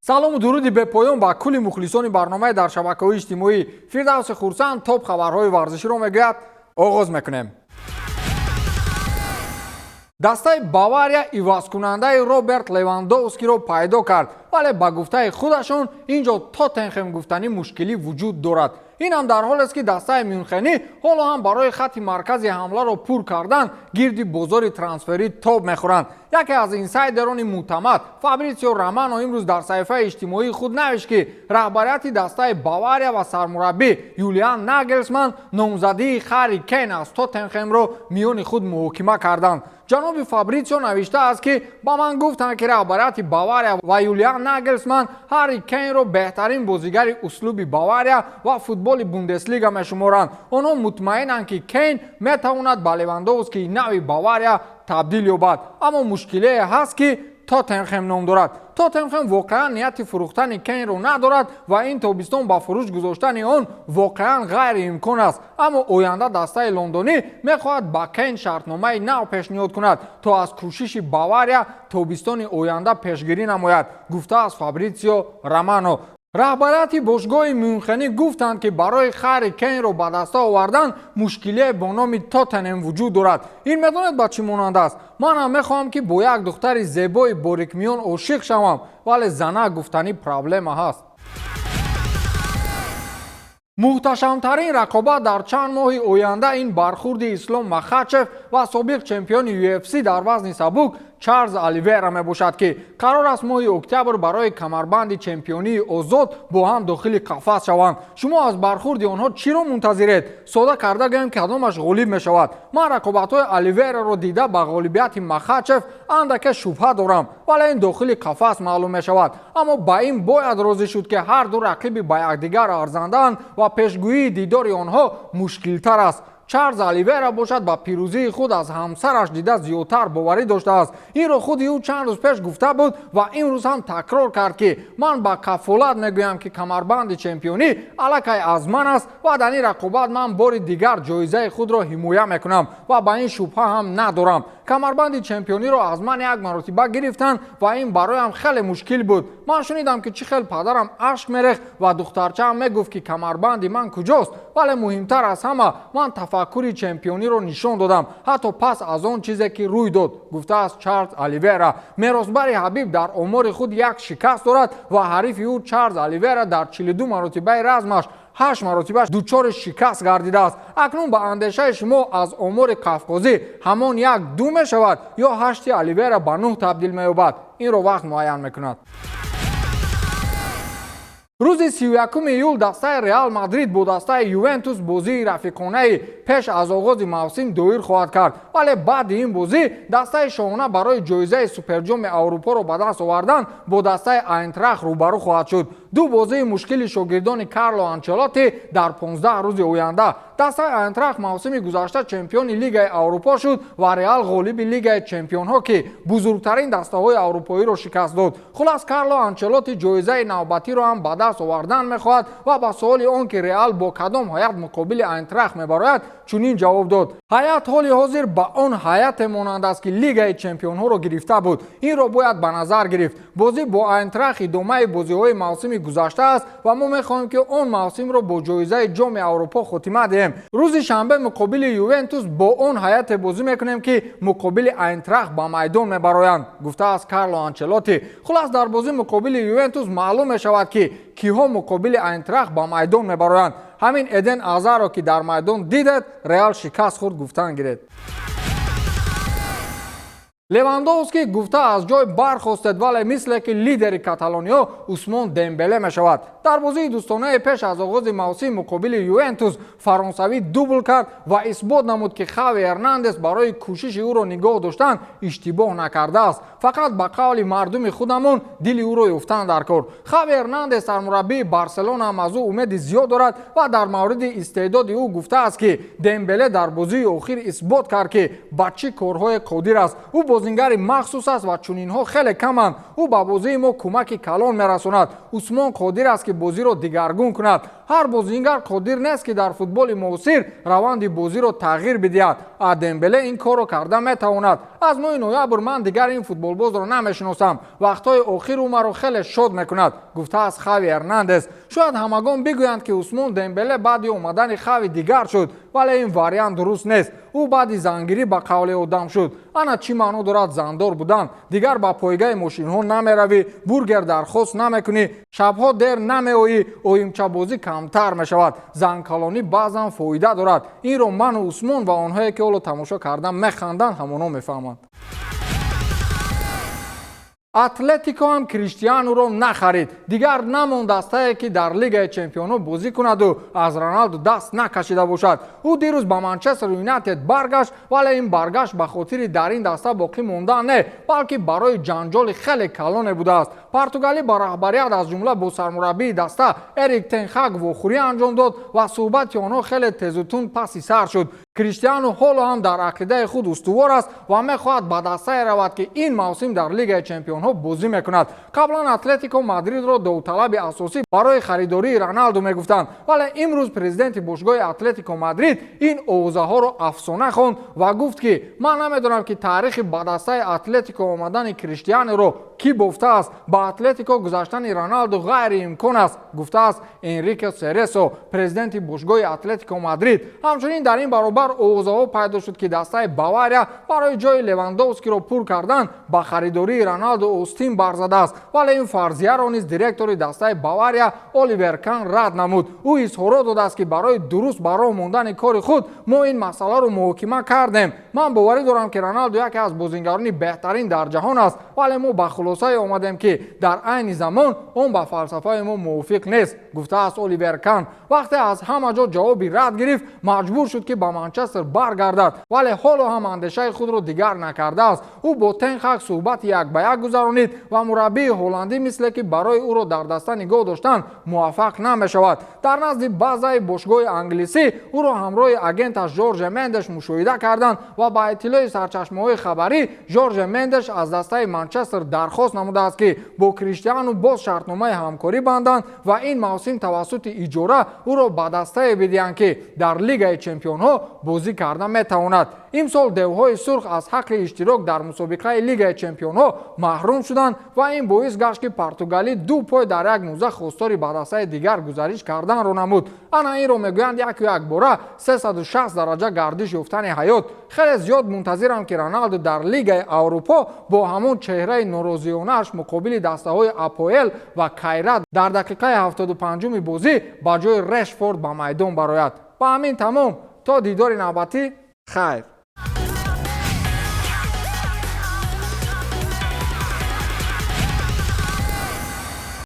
Салому дуруди бепоён ба кулли мухлисони барномаи дар шабакаҳои иҷтимоӣ. Фирдавси Хурсанд топ хабарҳои варзиширо мегӯяд. Оғоз мекунем. Дастаи Бавария ивазкунандаи Роберт Левандовскиро пайдо кард, вале ба гуфтаи худашон ин ҷо Тоттенхем гуфтанӣ мушкилӣ вуҷуд дорад. Ин ҳам дар ҳолест, ки дастаи Мюнхенӣ ҳоло ҳам барои хатти маркази ҳамларо пур кардан гирди бозори трансферӣ тоб мехӯранд. Яке аз инсайдерони мӯътамад, Фабритсио Романо, имрӯз дар саҳифаи иҷтимоии худ навишт, ки раҳбарияти дастаи Бавария ва сармураббӣ Юлиан Нагелсман номзадии Харри Кейн аз Тоттенхемро миёни худ муҳокима карданд. Ҷаноби Фабритсио навиштааст, ки ба ман гуфтанд, ки раҳбарияти Бавария ва Юлиан Нагелсман Ҳарри Кейнро беҳтарин бозигари услуби Бавария ва футболи Бундеслига мешуморанд. Онҳо мутмаинанд, ки Кейн метавонад ба Левандовскии нави Бавария табдил ёбад, аммо мушкилие ҳаст, ки Тоттенхем ном дорад. Тоттенхем воқеан нияти фурӯхтани Кейнро надорад ва ин тобистон ба фурӯш гузоштани он воқеан ғайриимкон аст, аммо оянда дастаи лондонӣ мехоҳад ба Кейн шартномаи нав пешниҳод кунад, то аз кӯшиши Бавария тобистони оянда пешгирӣ намояд, гуфтааст Фабритсио Романо. Раҳбарияти бошгоҳи Мюнхенӣ гуфтанд, ки барои Харри Кейнро ба даста овардан мушкилие бо номи Тоттенҳем вуҷуд дорад. Ин медонед, ба чӣ монанд аст? Ман ҳам мехоҳам, ки бо як духтари зебои борикмиён ошиқ шавам, вале занак гуфтанӣ проблема ҳаст. Муҳташамтарин рақобат дар чанд моҳи оянда ин бархурди Ислом Махачев ва собиқ чемпиони UFC дар вазни сабук Чарлз Оливера мебошад, ки қарор аст моҳи октябр барои камарбанди чемпионии озод бо ҳам дохили қафас шаванд. Шумо аз бархурди онҳо чиро мунтазиред? Сода карда гӯем, кадомаш ғолиб мешавад? Ман рақобатҳои Оливераро дида, ба ғолибияти Махачев андаке шубҳа дорам, вале ин дохили қафас маълум мешавад. Аммо ба ин бояд розӣ шуд, ки ҳар ду рақиби ба якдигар арзандаанд ва пешгӯии дидори онҳо мушкилтар аст. Чарлз Оливера бошад, ба пирӯзии худ аз ҳамсараш дида зиёдтар боварӣ доштааст. Инро худи ӯ чанд рӯз пеш гуфта буд ва имрӯз ҳам такрор кард, ки ман ба кафолат мегӯям, ки камарбанди чемпионӣ аллакай аз ман аст ва дар ин рақобат ман бори дигар ҷоизаи худро ҳимоя мекунам ва ба ин шубҳа ҳам надорам. Камарбанди чемпиониро аз ман як маротиба гирифтанд ва ин бароям хеле мушкил буд. Ман шунидам, ки чӣ хел падарам ашк мерехт ва духтарчаам мегуфт, ки камарбанди ман куҷост. Вале муҳимтар аз ҳама, ман тафаккури чемпиониро нишон додам, ҳатто пас аз он чизе, ки рӯй дод, гуфтааст Чарлз Оливера. Меросбари Ҳабиб дар омори худ як шикаст дорад ва ҳарифи ӯ, Чарлз Оливера, дар 42 маротибаи размаш ҳашт маротиба дучори шикаст гардидааст. Акнун ба андешаи шумо, аз омори қафқозӣ ҳамон як ду мешавад ё ҳашти Оливера ба нӯҳ табдил меёбад? Инро вақт муайян мекунад. Рӯзи 31 июл дастаи Реал Мадрид бо дастаи Ювентус бозии рафиқонаи пеш аз оғози мавсим доир хоҳад кард, вале баъди ин бозӣ дастаи шоҳона барои ҷоизаи Суперҷоми Аврупоро ба даст овардан бо дастаи Айнтрахт рӯбарӯ хоҳад шуд. Ду бозии мушкили шогирдони Карло Анчелотти дар 15 рӯзи оянда. Дастаи Айнтрахт мавсими гузашта чемпиони Лигаи Аврупо шуд ва Реал ғолиби Лигаи чемпионҳо, ки бузургтарин дастаҳои аврупоиро шикаст дод. Хулас, Карло Анчелотти ҷоизаи навбатиро ҳам ба даст овардан мехоҳад ва ба суоли он, ки Реал бо кадом ҳайат муқобили Айнтрахт мебарояд, чунин ҷавоб дод: «Ҳайат ҳоли ҳозир ба он ҳайате монанд аст, ки Лигаи чемпионҳоро гирифта буд. Инро бояд ба назар гирифт. Бозӣ бо Айнтрахт идомаи бозиҳои мавсими гузашта аст ва мо мехоҳем, ки он мавсимро бо ҷоизаи Ҷоми Аврупо хотима диҳем. Рӯзи шанбе муқобили Ювентус бо он ҳайате бозӣ мекунем, ки муқобили Айнтрахт ба майдон мебароянд», гуфтааст Карло Анчелотти. Хулас, дар бозӣ муқобили Ювентус маълум мешавад, ки киҳо муқобили Айнтрахт ба майдон мебароянд. Ҳамин Эден Азарро, ки дар майдон дидед, Реал шикаст хӯрд гуфтан гиред. Левандовский гуфта аз ҷой бархостед, вале мисле ки лидери каталониё Усмон Дембеле мешавад. Дар бозии дӯстонаи пеш аз оғози мавсим муқобили Ювентус фаронсавӣ дубл кард ва исбот намуд, ки Хави Эрнандес барои кӯшиши ӯро нигоҳ доштан иштибоҳ накардааст. Фақат ба қавли мардуми худамон, дили ӯро ёфтан дар кор. Хави Эрнандес, сармураббии Барселона, ҳам аз ӯ умеди зиёд дорад ва дар мавриди истеъдоди ӯ гуфтааст, ки Дембеле дар бозии охир исбот кард, ки ба чӣ корҳое қодир аст. Ӯ бозингари махсус аст ва чунинҳо хеле каманд. Ӯ ба бозии мо кӯмаки калон мерасонад. Усмон қодир аст, ки бозиро дигаргун кунад. Ҳар бозингар қодир нест, ки дар футболи муосир раванди бозиро тағйир бидиҳад, а Дембеле ин корро карда метавонад. Аз моҳи ноябр ман дигар ин футболбозро намешиносам. Вақтҳои охир ӯ маро хеле шод мекунад, гуфтааст Хави Эрнандес. Шояд ҳамагон бигӯянд, ки Усмон Дембеле баъди омадани Хави дигар шуд, вале ин вариант дуруст нест. Ӯ баъди зангирӣ ба қавле одам шуд. Ана чӣ маъно дорад зандор будан: дигар ба пойгаи мошинҳо намеравӣ, бургер дархост намекунӣ, шабҳо дер намеоӣ, оимчабозӣ камтар мешавад. Занкалонӣ баъзан фоида дорад. Инро ману Усмон ва онҳое, ки ҳоло тамошо кардан механданд, ҳамонҳо мефаҳманд. Атлетико ҳам Криштиануро нахарид. Дигар намонд дастае, ки дар Лигаи чемпионҳо бозӣ кунаду аз Роналду даст накашида бошад. Ӯ дирӯз ба Манчестер Юнайтед баргашт, вале ин баргашт ба хотири дар ин даста боқӣ мондан не, балки барои ҷанҷоли хеле калоне будааст. Португалӣ ба раҳбарият, аз ҷумла бо сармураббии даста Эрик Тенхак, вохӯрӣ анҷом дод ва суҳбати онҳо хеле тезу тунд паси сар шуд. Криштиану ҳоло ҳам дар ақидаи худ устувор аст ва мехоҳад ба дастае равад, ки ин мавсим дар Лигаи чемпионҳо бозӣ мекунад. Қаблан Атлетико Мадридро довталаби асосӣ барои харидории Роналду мегуфтанд, вале имрӯз президенти бошгоҳи Атлетико Мадрид ин овозаҳоро афсона хонд ва гуфт, ки ман намедонам, ки таърихи ба дастаи Атлетико омадани Криштиануро кӣ бофтааст. Ба Атлетико гузаштани Роналду ғайриимкон аст, гуфтааст Энрике Сересо, президенти бошгоҳи Атлетико Мадрид. Ҳамчунин дар ин баробар овозаҳо пайдо шуд, ки дастаи Бавария барои ҷои Левандовскиро пур кардан ба харидории Роналду остин барзадааст, вале ин фарзияро низ директори дастаи Бавария Оливер Кан рад намуд. Ӯ изҳорот додааст, ки барои дуруст ба роҳ мондани кори худ мо ин масъаларо муҳокима кардем. Ман боварӣ дорам, ки Роналду яке аз бозингарони беҳтарин дар ҷаҳон аст, вале мо ба хулосае омадем, ки дар айни замон он ба фалсафаи мо мувофиқ нест, гуфтааст Оливер Кан. Вақте аз ҳама ҷо ҷавоби рад гирифт, маҷбур шуд, ки ба Манчестер баргардад, вале ҳоло ҳам андешаи худро дигар накардааст. Ӯ бо Тенхак суҳбати як ба як гузаронид ва мураббии ҳолландӣ мисле ки барои ӯро дар даста нигоҳ доштан муваффақ намешавад. Дар назди базаи бошгоҳи англисӣ ӯро ҳамроҳи агенташ Жорже Мендеш мушоҳида карданд ва ба иттилои сарчашмаҳои хабарӣ, Жорже Мендеш аз дастаи Манчестер дархост намудааст, ки бо Криштиану боз шартномаи ҳамкорӣ банданд ва ин мавсим тавассути иҷора ӯро ба дастае бидиҳанд, ки дар Лигаи чемпионҳо бозӣ карда метавонад. Имсол девҳои сурх аз ҳаққи иштирок дар мусобиқаи Лигаи чемпионҳо маҳрум шуданд ва ин боис гашт, ки португалӣ ду пой дар як мӯза хостори ба дастаи дигар гузариш карданро намуд. Ана инро мегӯянд яку якбора 360 дараҷа гардиш ёфтани ҳаёт. Хеле зиёд мунтазирам, ки Роналду дар Лигаи Аврупо бо ҳамон чеҳраи норозиёнааш муқобили дастаҳои Апоэл ва Кайрат дар дақиқаи 75-уми бозӣ ба ҷои Решфорд ба майдон барояд. Ба ҳамин тамом, то дидори навбатӣ, хайр.